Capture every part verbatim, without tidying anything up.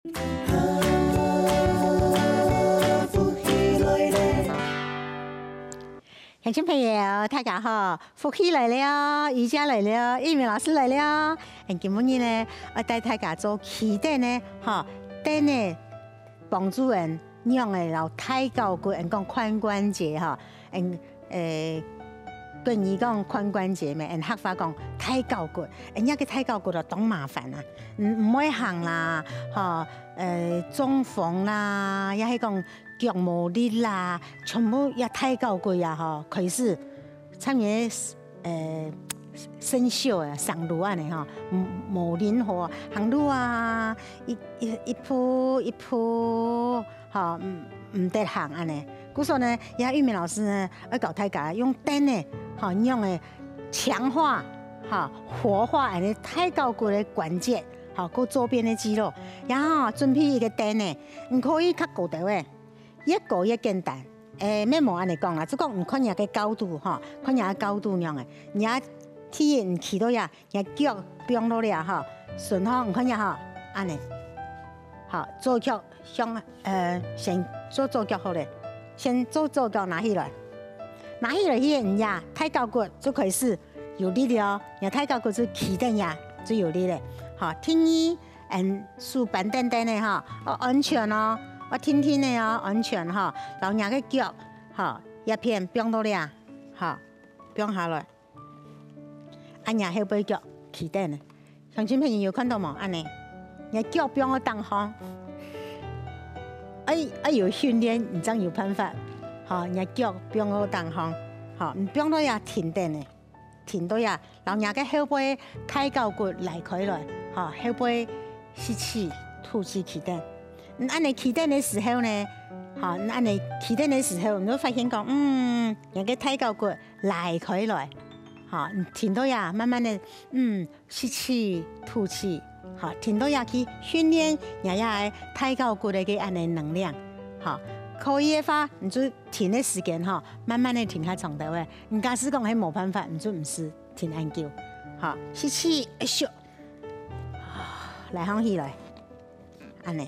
鄉親朋友，大家好，福氣來了，瑜伽來了，玉美老師來了。嗯，今晡日呢，愛帶大家做企凳呢，吼，凳呢，幫助人仰仔摎大腳骨，人講髖關節吼，嗯，呃，國語講髖關節咩，人客話講大腳骨，人家个大腳骨咯，當麻煩啊，嗯，毋會行啦，吼，呃，中風啦，也係講 腳無力啦，全部也大腳骨啊吼，開始參與呃生鏽啊，生瘤恁呢吼，無無靈活，行路啊，一一一步一步吼，毋毋得行恁呢。故所呢，也玉美老師呢，愛教大家用凳呢，吼，用个強化，吼，活化恁呢大腳骨个關節，吼，佮周邊个肌肉，然後準備一個凳呢，你可以較高兜个。 越高越簡單。誒，乜無恁呢講啦，就講你看若个高度吼，看若个高度仰仔，若第一你企到這，若腳放落這吼，順吼，你看若吼，恁呢，好，左腳向，呃，先做左腳好了，先做左腳拿起來，拿起來去，你呀，大腳骨就開始有力了哦，若大腳骨就企等呀，就有力了。好，第二， 嗯，手扳等等个吼，哦，安全哦，哦，定定个哦，安全吼，摎若个腳吼，這片放到這，吼，放下來，啊，若後背腳企等个，鄉親朋友有看到無？恁呢，若腳放到頂項，愛愛有訓練，你正有辦法，吼，若腳放到頂項，吼，你放到這定等个。 停到這，摎若个後背大腳骨拉開來，吼，後背吸氣、吐氣企等。你恁呢企等个時候呢，吼，你恁呢企等个時候，你會發現講，嗯，若个大腳骨拉開來，吼，你停到這，慢慢个，嗯，吸氣、吐氣，吼，停到這去訓練若个大腳骨个个恁呢能量，吼，可以个話，你就 停个時間吼，慢慢个停較長兜仔。你假使講係無辦法，你就毋使停恁久。吼，吸氣，一吸，拉䟘起來，恁呢，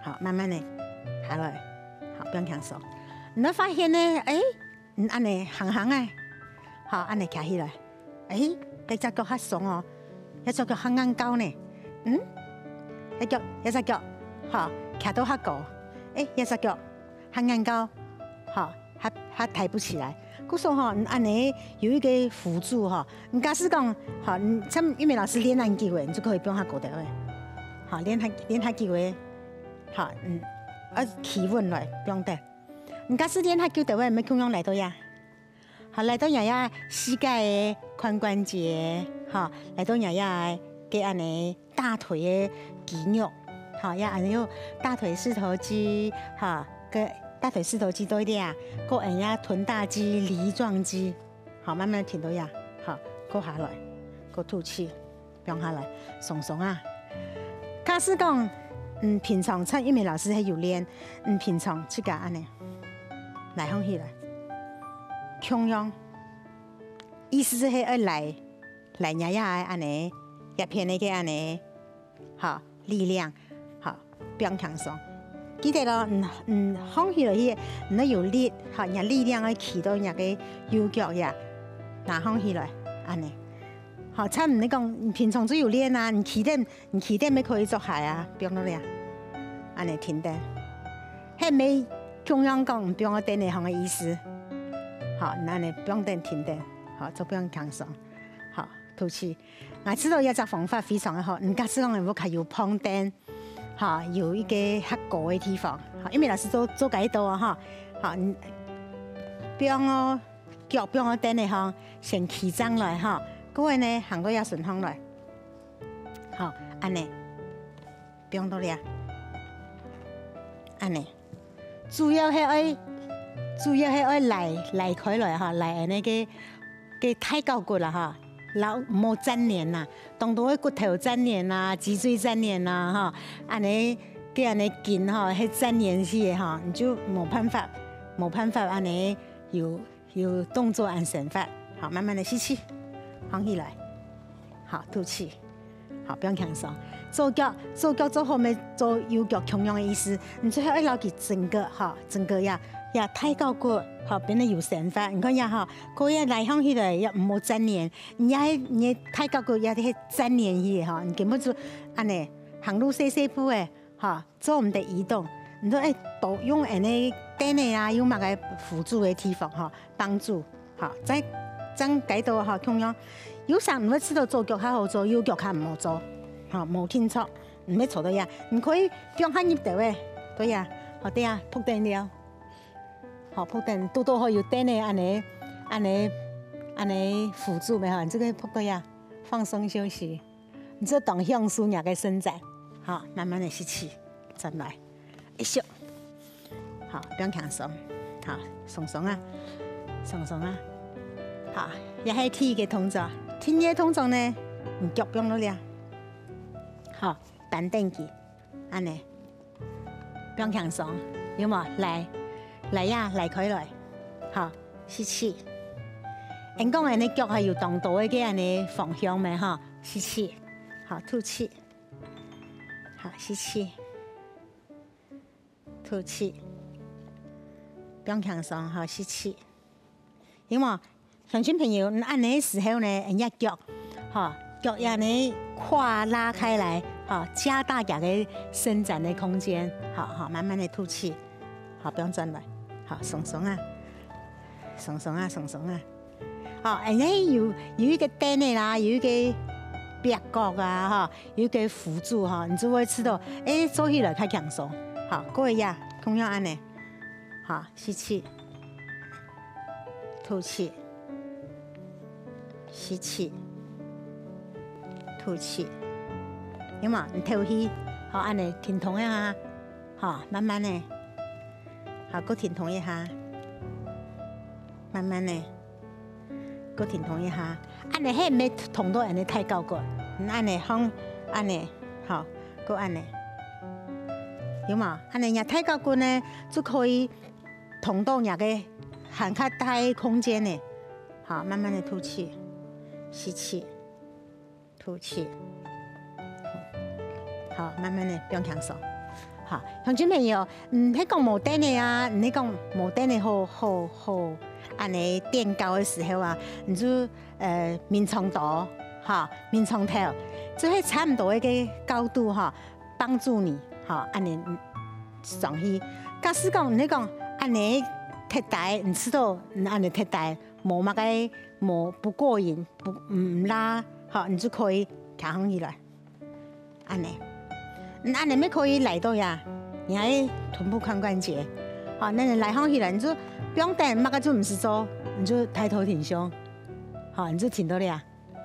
好，慢慢个下來，好，放輕鬆。你會發現呢，誒，你恁呢行行仔，好，恁呢徛起來。 誒，這隻腳較鬆哦，這隻腳較硬高呢。嗯，這腳，這隻腳，吼，徛到較高。誒，這隻腳較硬高，吼，較較抬不起來。故所吼，你恁呢有一個輔助吼，你假使講，吼，你像玉美老師練恁久个，你就可以放較高兜仔。吼，練較練較久个，吼，嗯，愛企穩來，放等。你假使練較久兜仔，毋係共樣來到這。 好，來到若个膝蓋个髖關節，吼，來到若个个恁呢大腿个肌肉，吼，也恁呢有大腿四頭肌，吼，个大腿四頭肌多一點啊，過恁呢臀大肌、梨狀肌，好，慢慢停到這，好，過下來，過吐氣。 放下來，鬆鬆啊。假使講，嗯，平常像玉美老師係有練，嗯，平常自家恁呢，拉䟘起來，共樣，意思係愛拉，拉若个恁呢，這片个个恁呢，好，力量，好，放輕鬆。記得咯，嗯嗯，䟘起來去，你愛有力，好，若力量愛企到若个右腳呀，拿䟘起來，恁呢。 好，像你講，你平常就有練啊，你企等，你企等乜可以著鞋啊，放落來啊，恁呢停等。係無共樣講，你放到凳仔項个意思。好，你恁呢放等停等，好，做放輕鬆，好，吐氣。𠊎知道這隻方法非常个好，你假使講你屋下有膨凳， 哈，有一個較高个地方，哈，因為老師做做該到啊，哈，好，你放哦，腳放哦凳仔項，先企正來哈，過後呢行到這順項來，好，恁呢，放到這，恁呢，主要係愛，主要係愛拉拉開來哈，拉恁呢个个大腳骨啦哈，摎莫黏黏啦。 當多个骨頭黏黏啊，脊椎黏黏啊，吼，恁呢，佢恁呢筋吼，係黏黏去个吼，你就無辦法，無辦法恁呢有有動作恁生發。好，慢慢个吸氣，䟘起來，好，吐氣，好，放輕鬆。左腳，左腳做好無？做右腳共樣个意思。你最好愛摎佢整個，吼，整個呀，呀，大腳骨，吼，變得有生發。你看呀，吼，可以拉䟘起來，也毋好黏黏。你也，你个大腳骨也係黏黏去，吼，你根本就恁呢，行路細細步个，吼，做毋得移動。你都愛多用恁呢凳仔啊，用麼个輔助个地方，吼，幫助。 好，再，正該到吼，共樣，有時你會試著左腳較好做，右腳較毋好做，吼，無定著，你愛坐到呀，你可以放下入兜仔，對呀，好，對呀，仆等了，好，仆等，堵到好有凳仔恁呢，恁呢，恁呢輔助个吼，你這個仆到呀，放鬆休息。 你就當享受若个伸展，好，慢慢的吸氣，轉來，一吸，好，放輕鬆，好，鬆鬆啊，鬆鬆啊，好，這係第一个動作，第二个動作呢，你腳放落這，好，單等佢，恁呢。 放輕鬆，有無？來，來呀，拉開來，好，吸氣。𫣆講恁呢腳還有當多个恁呢方向咩，吼，吸氣，好，吐氣，好，吸氣，吐氣，放輕鬆，好，吸氣。 有無？鄉親朋友，你恁呢个時候呢，𫣆个腳，吼，腳也呢跨拉開來，吼，加大佢个伸展个空間，好，好，慢慢的吐氣，好，放轉來，好，鬆鬆啊，鬆鬆啊，鬆鬆啊，好，恁呢有，有一个凳仔啦，有一个壁角啊，吼，有一个輔助吼，你就會試著，欸，做起來較輕鬆，好，過一下，共樣恁呢。 好，吸氣，吐氣，吸氣，吐氣。有無？你敨氣，好，恁呢停動一下，好，慢慢的，好，過停動一下，慢慢的，過停動一下。恁呢係毋係動到恁呢大腳骨？你恁呢放，恁呢，好，過恁呢，有無？恁呢若大腳骨呢，就可以 通到若个還較大个空間呢。好，慢慢的吐氣，吸氣，吐氣。好，慢慢的放輕鬆。好，鄉親朋友，嗯，係講無凳仔啊，你講無凳仔好好好，恁呢墊高个時候啊，你就呃眠床肚，哈，眠床頭，就係差毋多个高度哈，幫助你，哈，恁呢上去。假使講你講恁呢忒低，你試著你恁呢忒低， 無麼个，無，不過癮，不，毋，毋罅，好，你就可以徛䟘起來，恁呢。你恁呢乜可以拉到呀，你个臀部髖關節，好，恁呢拉䟘起來，你就放等，麼个就毋使做，你就抬頭挺胸，好，你就挺到這，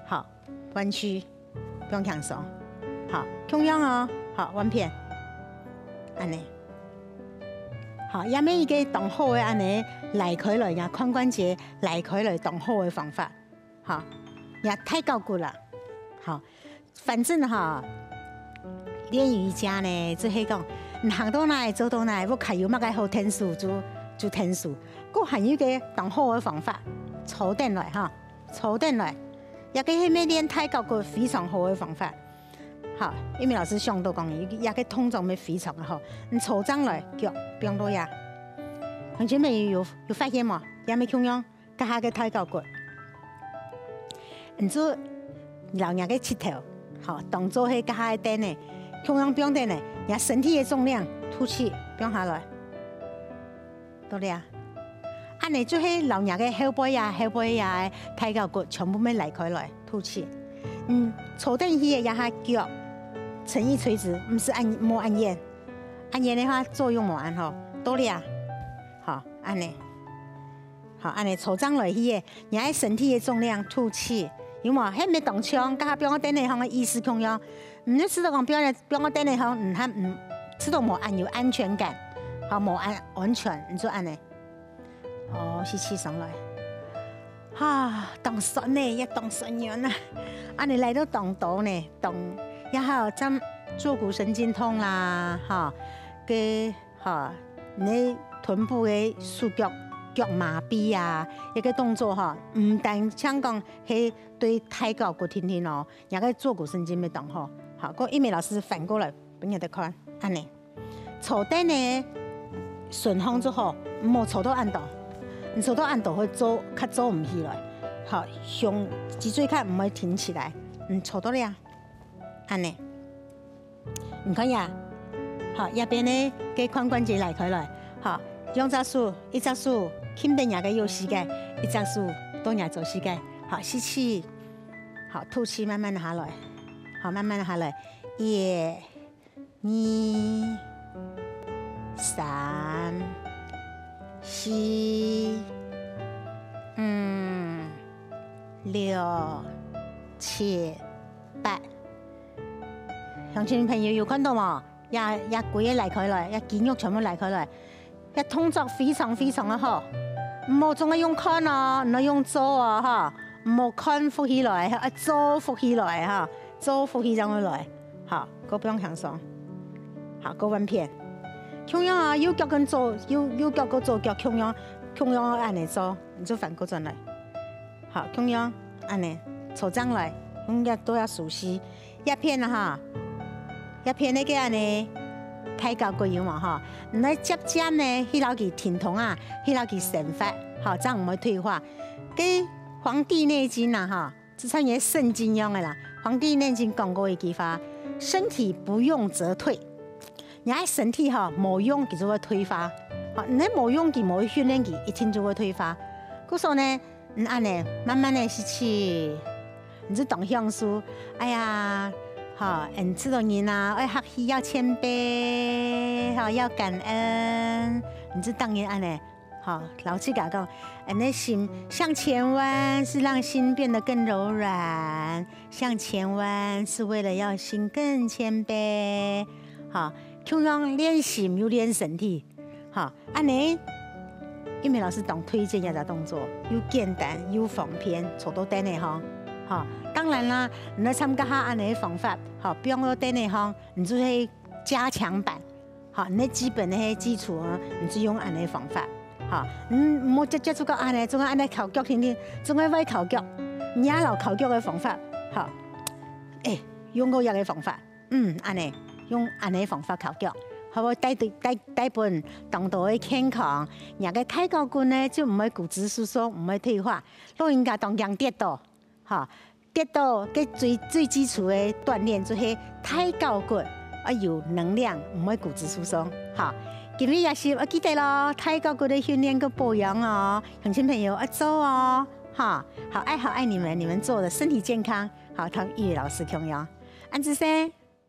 好，彎曲。 放輕鬆。好，共樣哦，好，換片。恁呢。好，這乜一个當好个恁呢，拉開來呀，髖關節拉開來當好个方法。好，也大腳骨啦。好，反正哈，練瑜伽呢，就係講，你行到哪裡，做到哪裡，屋下有麼个好𢯭手就，就𢯭手。過還有一个當好个方法，坐等來哈。 坐等來，這个係乜練大腳骨非常好个方法。好，玉米老師想到講，這个動作乜非常个好。你坐正來，腳放到這。鄉親朋友有，有發現無？這乜共樣，這下个大腳骨。你就摎若个膝頭，好，當做係這下个凳仔，共樣放等仔，若身體个重量，吐氣，放下來。 到這。恁呢就係摎若个後背啊，後背啊个大腳骨全部乜拉開來，吐氣。嗯，坐等去个這下腳，誠意垂直，毋使恁，無恁遠。恁遠个話作用無恁好。到這，好，恁呢。好，恁呢坐正來去个，若个身體个重量，吐氣。有無？係毋係當像，這下放到凳仔項个意思共樣？ 毋係試著講放，放到凳仔項，毋還，毋，試著無恁有安全感，好，無恁安全，你就恁呢。哦，吸氣上來。哈，當痠呢，也當痠軟啊。恁呢拉到當多呢，當，也還有像坐骨神經痛啦，哈，个，哈，你个臀部个手腳腳麻痺啊，一个動作吼，毋單淨講係對大腿骨定定哦，若个坐骨神經乜當好。好，過玉美老師反過來分你兜看，恁呢，坐等呢，順風就好，毋好坐到恁多，你坐到恁多會坐，較坐毋起來。好，胸脊椎較毋會挺起來，你坐到這，恁呢。 你看呀，好，這片个个髖關節拉開來，好，兩隻手，一隻手撳等若个右膝蓋，一隻手到若左膝蓋，好，吸氣，好，吐氣，慢慢下來，好，慢慢下來，一、二、三、四、五、六、七、八。 鄉親朋友有看到無？這這規个拉開來，這肌肉全部拉開來，這動作非常非常个好。毋好總愛用看哦，毋好用做哦，吼，毋好看浮起來，愛做浮起來哈，做浮起正會來，好，過放輕鬆，好，過換片。共樣啊，右腳跟左右右腳跟左腳共樣共樣愛恁呢做，你就反過轉來。 好，共樣恁呢，坐正來，用這都愛熟悉。這片啊哈，這片个恁呢，大腿骨有無哈？你愛漸漸呢去摎佢停動啊，去摎佢生發，好，正毋會退化。該《黃帝內經》啊哈，就像一个聖經樣个啦，《黃帝內經》講過一句話：身體不用則退。若个身體吼無用，佢就會退化。好，你無用佢，無訓練佢，一定就會退化。故所呢， 你恁呢，慢慢个吸氣，你就當享受。哎呀，吼，𠊎等做人啊，愛客氣，要謙卑，吼，要感恩。你就當然恁呢，吼，摎自家講，𠊎等个心向前彎，是讓心變得更柔軟，向前彎是為了要心更謙卑。好，共樣練心又練身體。 好，恁呢，玉美老師當推薦這隻動作，又簡單又方便，坐到凳仔項。好，當然啦，你愛參加下恁呢个方法，好，放到凳仔項，你就係加強版。好，你个基本个基礎啊，你就用恁呢个方法。好，嗯，毋好接接觸到恁呢，總愛恁呢翹腳定定，總愛歪翹腳，你也摎翹腳个方法。好，誒，用過這个方法。 嗯，恁呢，用恁呢方法翹腳，好無？帶對帶帶分當多个健康，若个大腿骨呢就毋會骨質疏鬆，毋會退化。老人家當驚跌倒，吼，跌倒个最最基礎个鍛鍊就係大腿骨愛有能量，毋會骨質疏鬆，吼。今日也係愛記得咯，大腿骨个訓練佮保養哦，鄉親朋友愛做哦，吼。好，愛好愛你們，你們做的身體健康，好，同玉老師共樣，恁仔細。